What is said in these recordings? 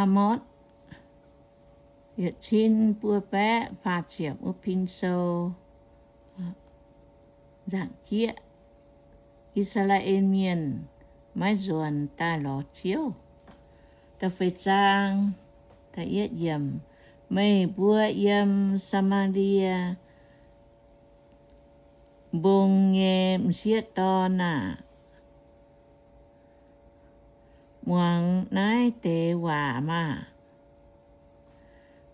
Aa^motv yietc cin buo baeqv faah ziepc wuov pin sou. Nzaangc jieqv, I^saa^laa^en Mienh maiv nzuonx daaih lorz Ziouv. Da'feix zaang, da'yietv yiemc, meih mbuo yiem Saa^maa^lie Mbong nyei m'sieqv dorn aah! Muangx naaiv deix waac maah!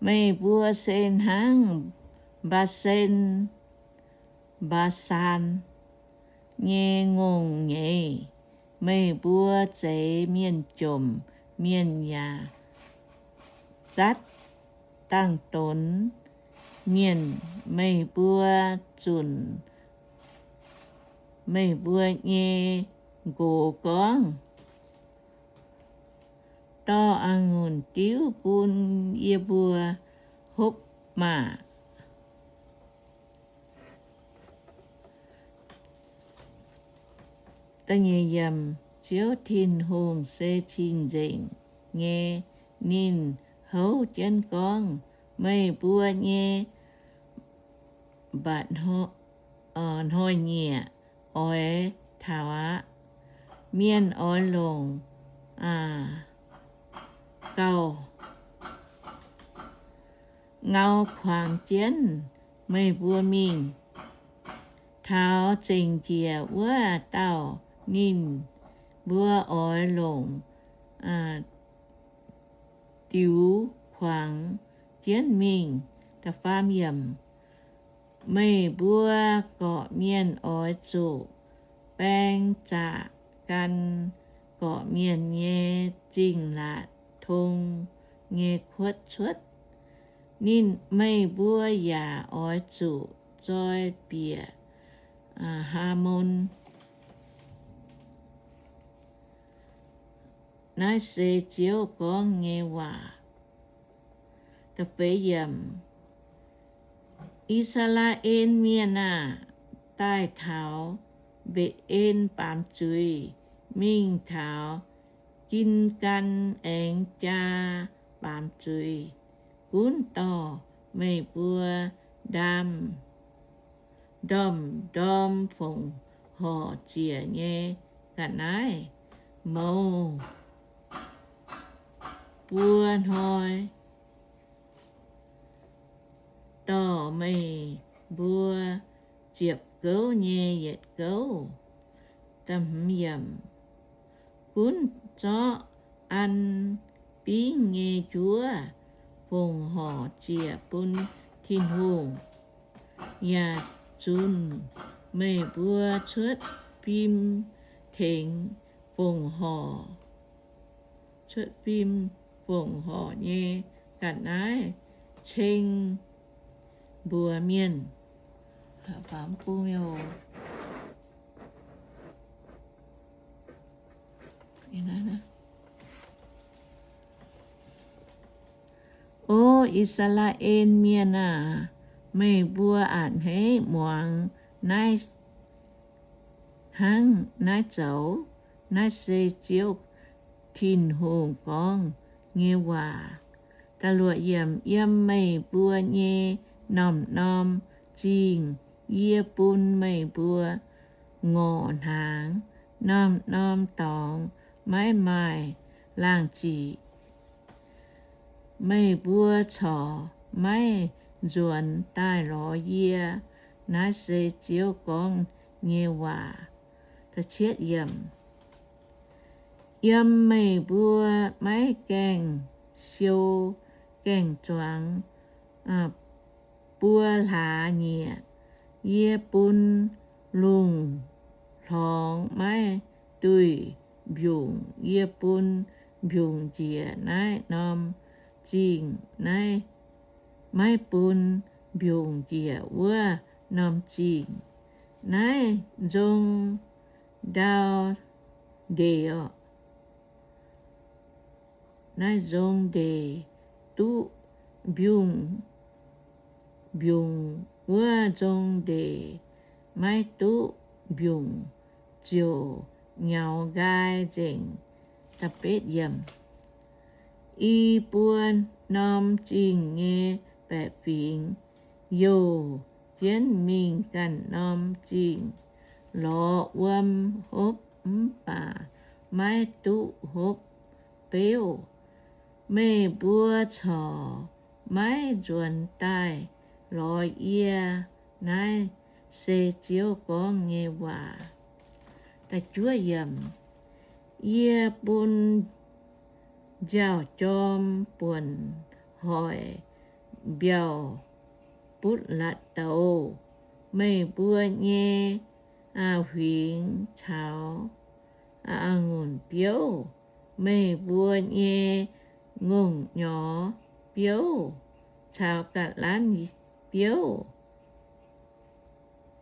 Meih mbuo se hnangv Mbaa^sen, Mbaa^saan, nyei ngongh nyeiz. Meih mbuo zeix mienh jomc mienh yaac zatv dangh donx mienh. Meih mbuo zunc meih mbuo nyei nqox gorngv, dorh a'ngunc diuv bun yie mbuo hopv maah! Ziouv Tin-Hungh se cing-nzengc nyei. Ninh houv jienv gorngv, meih mbuo nyei mbatc hnoi-nyieqc oix taux aqv. Mienh oix longc gauh ngau kuangx jienv meih mbuo mingh. Taux zengc njiec wuov dauh ninh mbuo oix longc diux kuangx jienv mingh. Meih mbuo gorqv-mienh oix zuqc baeng zaqc gan gorqv-mienh nyei zingh laatc tong nyei kuotv cuotv. Ninh, meih mbuo yaac oix zuqc zoi bieqc Haamon. Naaiv se Ziouv gorngv nyei waac. I^saa^laa^en Mienh aah! Daaih taux Mbetc^en baamz zuiz, mingh taux Gin^gaan aengx jaa baamz zuiz, gunv dorh meih mbuo ndaam ndorm-ndorm fongc horc ziec nyei ga'naaiv, mouz buo hnoi dorh meih mbuo ziepc gouv nyei yietc gouv. Gunv zorqv an bingv nyei njuov fongc horc ziec bun Tin-Hungh, yaac zunh meih mbuo cuotv fim tengx fongc horc, cuotv fim fongc horc nyei ga'naaiv ceng mbuox mienh. O I^saa^laa^en Mienh aah! Meih mbuo a'hneiv muangx naaiv hnangv naaiv zoux. Naaiv se Ziouv Tin-Hungh gorngv nyei waac. Yiem meih mbuo nyei norm-norm zingh yie bun meih mbuo ngorc hnaangx. Norm-norm dorngx maiv maaih laangh ziqc. Meih mbuo corc maiv nzuonx daaih lorz yie. Naaiv se Ziouv gorngv nyei waac. Yiem meih mbuo maiv gaengh siou gaengh zuangx buo hlaax nyieqc, yie bun lungh hlorngx maiv duih mbiungc. Yie bun mbiungc njiec naaiv norm zingh, naaiv maiv bun mbiungc njiec wuov norm zingh. Naaiv nzong ndau ndeic, naaiv nzong ndeic duqv mbiungc, mbiungc wuov nzong ndeic maiv duqv mbiungc ziouc nyaux nqaai nzengc. i buo norm zingh nyei baeqc fingx, youh jienv mingh ganh norm zingh, lorz wuom hopv mv baac maiv duqv hopv beuv. Meih mbuo corc maiv nzuonx daaih lorz yie. Naaiv se Ziouv gorngv nyei waac. Yie bun nziaaux-jorm buonc hoic mbiauh butv latc douz. Meih mbuo nyei huingx caux a'ngunc biouv, meih mbuo nyei ngongh nyorx biouv caux ga'lanv biouv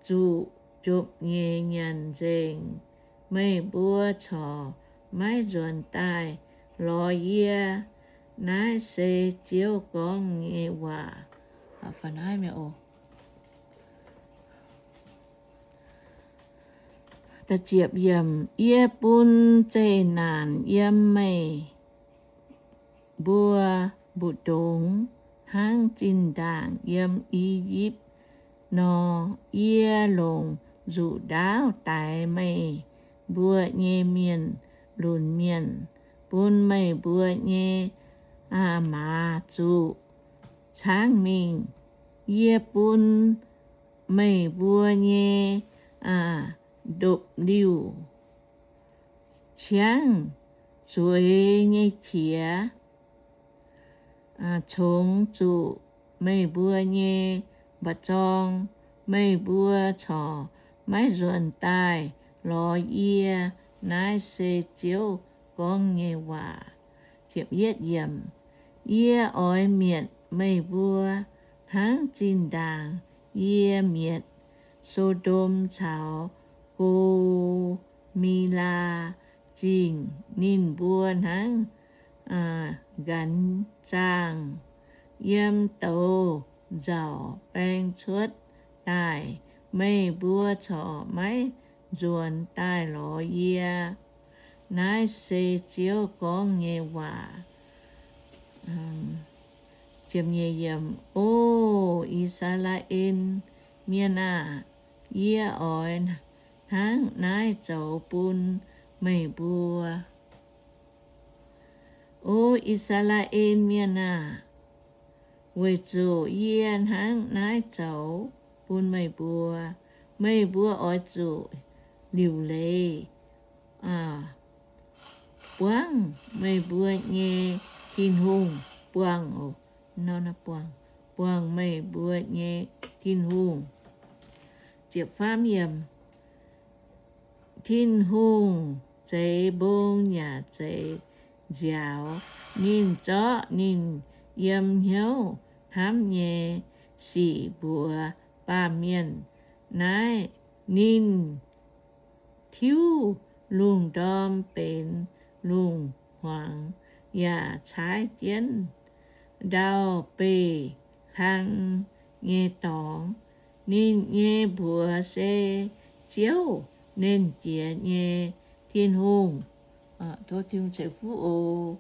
zuqc jopv nyei nyanc nzengc. Meih mbuo corc maiv nzuonx daaih lorz yie. Naaiv se Ziouv gorngv nyei waac. Yie bun zeqc naanc yiem meih mbuo mbu'ndongx hnangv zinh ndaangc yiem I^yipv nor. Yie longc nzuqc ndaauv daix meih mbuo nyei mienh lunx mienh, bun meih mbuo nyei maaz zuqc caangv mingh. Yie bun meih mbuo nyei ndopv-liuh ciangv zueiz nyei qiex congx zuqc meih mbuo nyei mba'zorng. Meih mbuo corc maiv nzuonx daaih lorz yie. Naaiv se Ziouv gorngv nyei waac. Yie oix mietc meih mbuo hnangv zinh ndaangc yie mietc So^ndom caux Go^mi^laa Zingh. Ninh mbuo hnangv nqanx zaangh yiem douz nzauc baeng cuotv daaih. Meih mbuo corc maiv nzuonx daaih lorz yie. Naaiv se Ziouv gorngv nyei waac. O I^saa^laa^en Mienh aah! Yie oix hnangv naaiv zoux bun meih mbuo. O I^saa^laa^en Mienh aah! Weic zuqc yie hnangv naaiv zoux bun meih mbuo, meih mbuo oix zuqc liuc leiz buangv meih mbuo nyei Tin-Hungh, buangh, buangh meih mbuo nyei Tin-Hungh. Tin-Hungh zeix mbong yaac zeix nziaaux. Ninh zorqv ninh yiem hnyouv hnamv nyei sic mbuox baamh mienh. Naaiv ninh tiuv lungh ndorm benx lungh hmuangx, yaac caaiv jienv ndau-beih hlang nyei dorngx. Ninh nyei mbuox se Ziouv, Nernh Jiex nyei Tin-Hungh. Tov Tin-Hungh ceix fuqv oc.